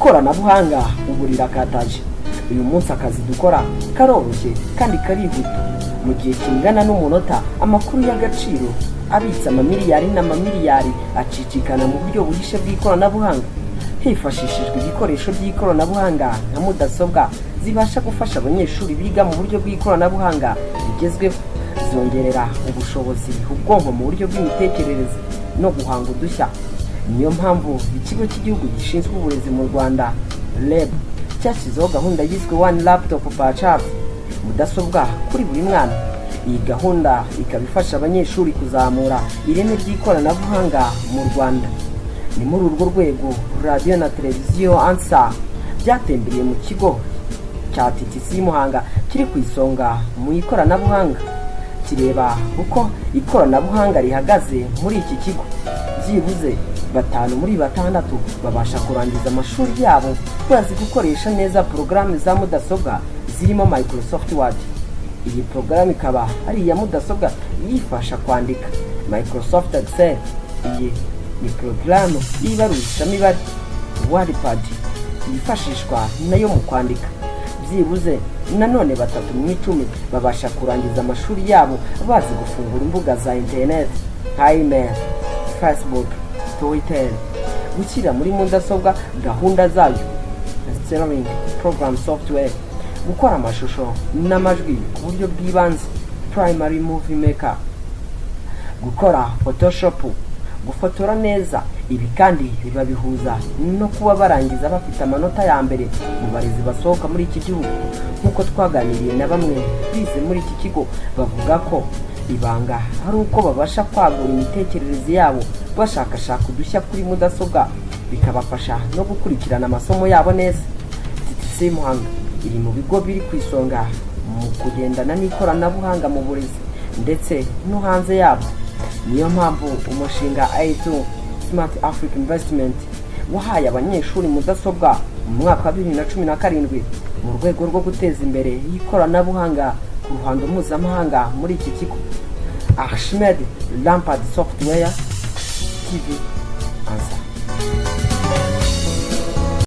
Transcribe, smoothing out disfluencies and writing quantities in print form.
Ikoranabuhanga ubu rirakataje. Uyu munsi akazi dukora karoroshye kandi karihuta. Mu gihe kingana n'umunota, amakuru y'agaciro abitse amamiliyari n'amamiliyari acicikana mu buryo buhishe bw'ikoranabuhanga, hifashishijwe ibikoresho by'ikoranabuhanga nka mudasobwa zibasha gufasha abanyeshuri biga mu buryo bw'ikoranabuhanga rigezweho, zongerera ubushobozi ubwonko mu buryo bw'imitekerereze no guhanga udushya. Niyo mpamvu Ikigo cy'Igihugu gishinzwe Uburezi mu Rwanda, REB, cyashyizeho gahunda yiswe "One Laptop per Child", mudasobwa kuri buri mwana. Iyi gahunda ikaba ifasha abanyeshuri kuzamura ireme ry'ikoranabuhanga mu Rwanda. Ni muri urwo rwego Radiyo na Televiziyo Ansa byatembereye mu kigo cya TTC Muhanga kiri ku isonga mu ikoranabuhanga, kireba uko ikoranabuhanga rihagaze muri iki kigo. Byibuze batanu muri batandatu babasha kurangiza amashuri yabo bazi gukoresha neza porogaramu za mudasobwa zirimo Microsoft Word. Iyi porogaramu ikaba ari iya mudasobwa yifasha kwandika. Microsoft Excel, iyi ni porogaramu y'ibarurishamibare. WordPad yifashishwa nayo mu kwandika. Byibuze nanone batatu mu 10 babasha kurangiza amashuri yabo bazi gufungura imbuga za interineti nka email, Facebook, Twitter, gushyira muri mudasobwa gahunda zayo, installing program software, gukora amashusho n'amajwi ku buryo bw'ibanze, primary movie maker, gukora Photoshop, gufotora neza. Ibi kandi bibabihuza no kuba barangiza bafite amanota ya mbere mu barezi basohoka muri iki gihugu. Nk'uko twaganiriye na bamwe bize muri iki kigo, bavuga ko ibanga ari uko babasha kwagura imitekerereze yabo bashakashaka udushya kuri mudasobwa, bikabafasha no gukurikirana amasomo yabo neza. TTC Muhanga iri mu bigo biri ku isonga mu kugendana n'ikoranabuhanga mu burezi ndetse no hanze yabwo. Niyo mpamvu umushinga A2 Smart Africa Investment wahaye abanyeshuri mudasobwa mu mwaka wa 2017 mu rwego rwo guteza imbere ikoranabuhanga ku ruhando mpuzamahanga muri iki kigo. Archimed Lampard Software TV, Ansa.